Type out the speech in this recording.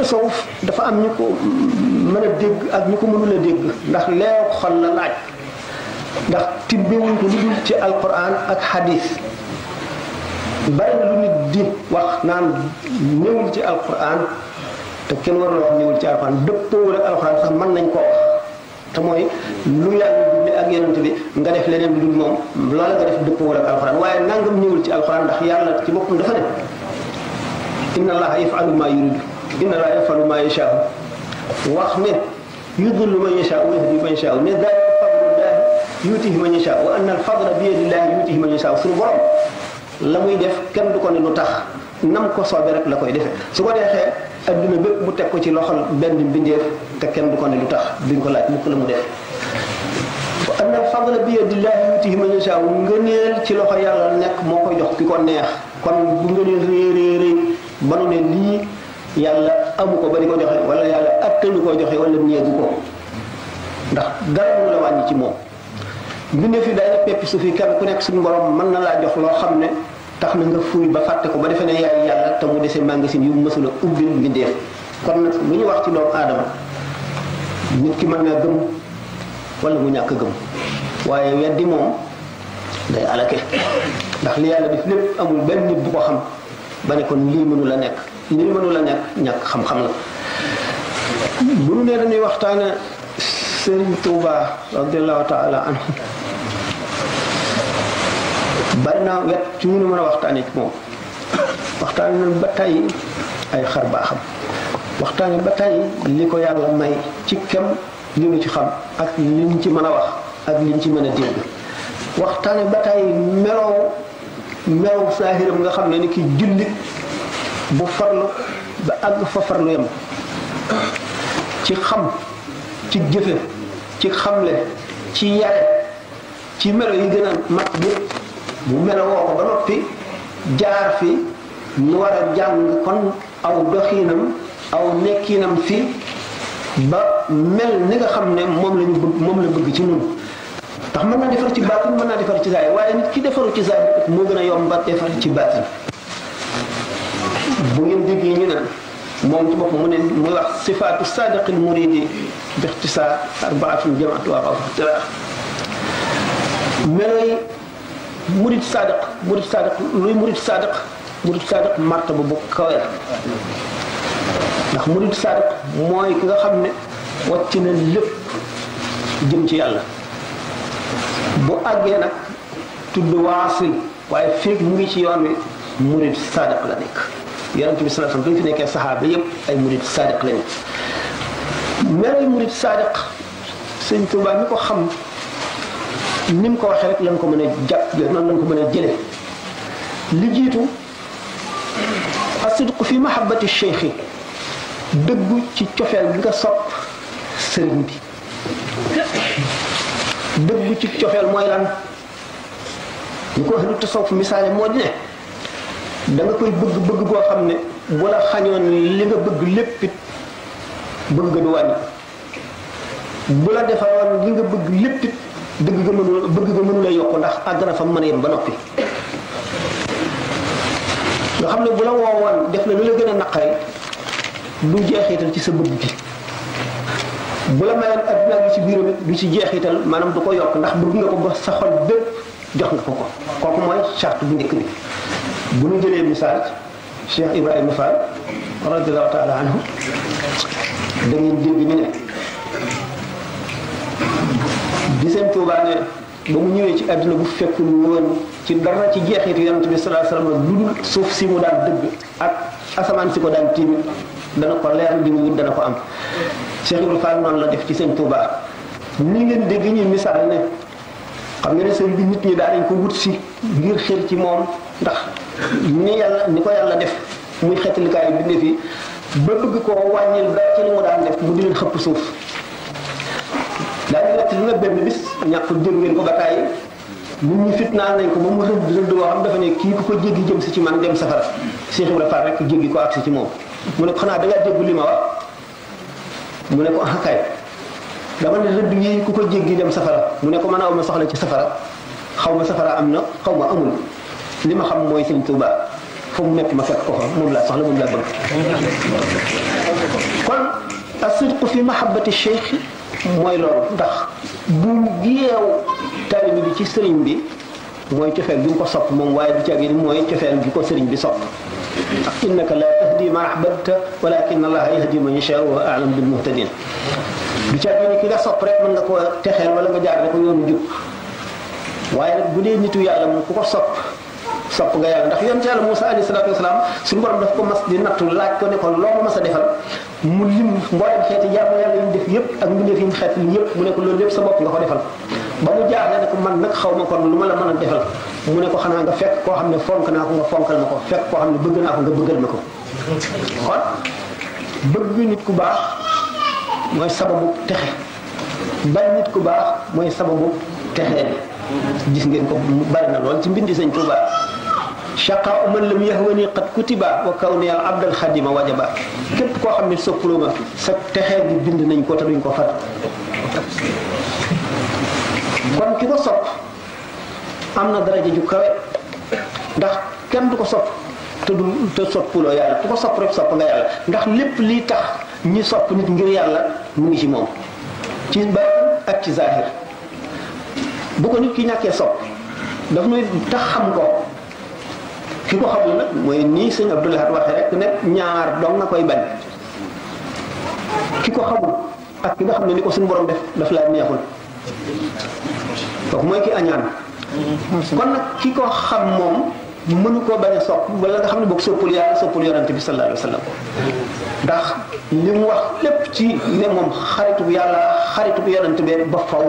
tasawuf dafa am ñu ko mën a dégg ak ñu ko mënul a dégg ndax leew xol la laaj ndax tibbewuñ ko lu dul ci alquran ak hadith bari na lu nit di wax naan ñëwul ci alquran te kenn war la wax ñëwul ci alquran dëppoowul ak alquran sax mën nañ koo wax te mooy lu yàlla digle ak yonent bi nga def leneen lu dul moom loola nga def dëppoowul ak alquran waaye nangam ñëwul ci alquran ndax yàlla ci boppam dafa ne inna allaha yafalu ma yuridu inna allaha yafalu ma yashaa wax ne yudillu man yashaa wa yahdi man yashaa ne dalika fadlullahi yutihi man yashaa wa anna al-fadla bi yadillahi yutihi man yashaa suñu borom la muy def kenn du ko ne lu tax nam ko soobee rek la koy defee su ko defee adduna bépp mu teg ko ci loxol benn mbindeef te kenn du ko ne lu tax duñ ko laaj mukk la mu def wa anna al-fadla bi yadillahi yutihi man yashaa ngëneel ci loxo yàlla nekk moo koy jox ki ko neex kon bu ngëneel réeréeréy ba nu ne lii yàlla amu ko ba di ko joxe wala yàlla attañu koo joxe wala néegu ko ndax dara mu la wàññi ci moom mbindeef yi dañu peppi su fi kenn ku nekk suñu borom mën na laa jox loo xam ne tax na nga fuuy ba fàtte ko ba defee ne yaay yàlla te mu dese magasin yu mësula ubbil mbindeef kon nag lu ñu wax ci doomu aadama nit ki mën naa gëm wala mu ñàkk gëm waaye weddi moom day alake ndax li yàlla def lépp amul benn nit bu ko xam ba ne kon lii mënu la nekk lii mënu la nekk ñàkk xam-xam la bu nu nee dañuy waxtaane Sëriñ Tuuba radiallahu taala anhu bari naa wet ci ñu mën a waxtaane ci moom waxtaane nañ ba tey ay xar baaxam waxtaane ba tey li ko yàlla may ci kem li ñu ci xam ak liñ ci mën a wax ak liñ ci mën a dégg waxtaane ba tey melow saahiram nga xam ne ni ki jullit bu farlu ba àgg fa farlu yam ci xam ci jëfe ci xamle ci yare ci melo yi gën a mat yëpp mu melo woo ko ba noppi jaar fi ñu war a jàng kon aw doxiinam aw nekkiinam fi ba mel ni nga xam ne moom la bëgg ci ñun ndax mën naa defar ci baatin mën naa defar ci zaahir waaye nit ki defaru ci zaahir moo gën a yomb defar ci baatin bu ngeen déggee ñu naan moom ci bopp mu ne muy wax sifaatu sadiqil muridi bi ixtisaar arbaatun jamaatu waa xaw meloy murid sadiq luy murid sadiq martaba bu kawe ndax murid sadiq mooy ki nga xam ne wàcc na lépp jëm ci yàlla bu àggee nag tudd waasil waaye feeg mu ngi ci yoon wi murid sadiq la nekk yonent bi sallallahu alayhi wasallam fi nekkee saxaaba yépp ay murid sadiq lañu melay murid sadiq sëñ Tuubaa mi ko xam ni mu ko waxee rek lañ ko mën a jàpp noonu lañ ko mën a jële li jiitu asidqu fi mahabbati cheikh yi dëggu ci cofeel bi nga sopp sëriñ bi dëggu ci cofeel mooy lan ñu ko wax lu tasawuf misaale moo di ne da nga koy bëgg goo xam ne bu la xañoon li nga bëgg lépp it bëgg nga du wàññi bu la defaroon li nga bëgg lépp it bëgg nga mënu la yokk ndax àgg na fa mën a yem ba noppi nga xam ne bu la woowoon def na lu la gën a naqari du jeexital ci sa bëgg gi bu la mayoon adduna gi ci biiram it du ci jeexital maanaam du ko yokk ndax bëgg nga ko ba sa xol bépp jox nga ko kooku mooy charte bu njëkk bi bu ñu jëlee misaal Cheikh Ibrahima Fall radiyallahu taala anhu da ngeen dégg ñu ne di seen Tuubaa ne ba mu ñëwee ci àdduna bu fekkul woon ci dara ci jeexitu yonent bi sallallahu alayhi wasallam lu dul suuf si mu daan dëgg ak asamaan si ko daan tiim dana ko leer li mu wut dana ko am Cheikh Ibrahima Fall noonu la def ci seen Tuubaa ni ngeen dégg ñuy misaal ne xam nga ne sëñ bi nit ñi daanañ ko wut si ngir xër ci moom ndax ni ko yàlla def muy xettalikaayu bindéef yi ba bëgg koo wàññil dara ci li mu daan def mu di leen xëpp suuf daañu nett li na benn bis ñàkkul dégg ngeen ko ba tàyyi nit ñi fitnaal nañ ko ba mu rëdd boo xam dafa ne kii ku ko jéggi jëm si ci man dem safara Cheikh Ibrahima Fall rek jéggi ko agsi ci moom mu ne ko xanaa da ngaa dégg li ma wax mu ne ko ah kay dama ne rëdd yi ku ko jéggi dem safara mu ne ko mën a ma soxla ci safara xaw ma safara am na xaw ma amul li ma xam mooy Sëñ Tuubaa fu mu nekk ma fekk ko fa moom laa soxla moom laa bëgg. kon as-sidqu fi mahabbati cheikh mooy loolu ndax bu yeew taalibe bi ci sëriñ bi mooy cofeel bi mu ko sopp moom waaye du caagi ni mooy cofeel bi ko sëriñ bi sopp innaka la tahdi man ahbabta walakin allaha yahdi man yashaa wa a'lam bil muhtadin du caagi ni ki nga sopp rek mën nga ko texeel wala nga jaar ko yoonu jub waaye nag bu dee nitu yàlla moom ku ko sopp nga yàlla ndax yonent yàlla Muusaa alayhi salaatu wasalaam suñu borom daf ko mas di nattu laaj ko ne ko loo ma mas a defal mu lim mboolem xeeti jaamu yàlla yi ñu def yëpp ak mbindeef yi ñu xeet li yëpp mu ne ko loolu lépp sa bopp nga ko defal ba mu jaaxle ne ko man nag xaw ma kon lu ma la mën a defal mu ne ko xanaa nga fekk koo xam ne fonk naa ko nga fonkal ma ko fekk koo xam ne bëgg naa ko nga bëggal ma ko kon bëgg nit ku baax mooy sababu texe bañ nit ku baax mooy sababu texee bi gis ngeen ko bari na lool ci mbindi Sëñ Tuubaa shaqaa man lam yahwani qad kutiba wa kawni al abdal xadima wajaba képp koo xam ne soppaloo ma sa texee bi bind nañ ko te duñ ko fat kon ki ko sopp am na daraja ju kawe ndax kenn du ko sopp te soppuloo yàlla ku ko sopp rek sopp nga yàlla ndax lépp lii tax ñi sopp nit ngir yàlla mu ngi ci moom ci baatin ak ci zahir bu ko nit ki ñàkkee sopp daf nuy tax xam ko ki ko xamul nag mooy nii sëñ Abdou Lahad waxee rek ne ñaar dong nga koy bañ ki ko xamul ak ki nga xam ne ni ko suñu borom daf laa neexul kooku mooy ki añaan kon nag ki ko xam moom mënu koo bañ a sopp wala nga xam ne boog soppul yàlla soppul yonante bi sallallahu alayhi wa sallam ndax li mu wax lépp ci ne moom xaritu yàlla xaritu yonante bi ba faw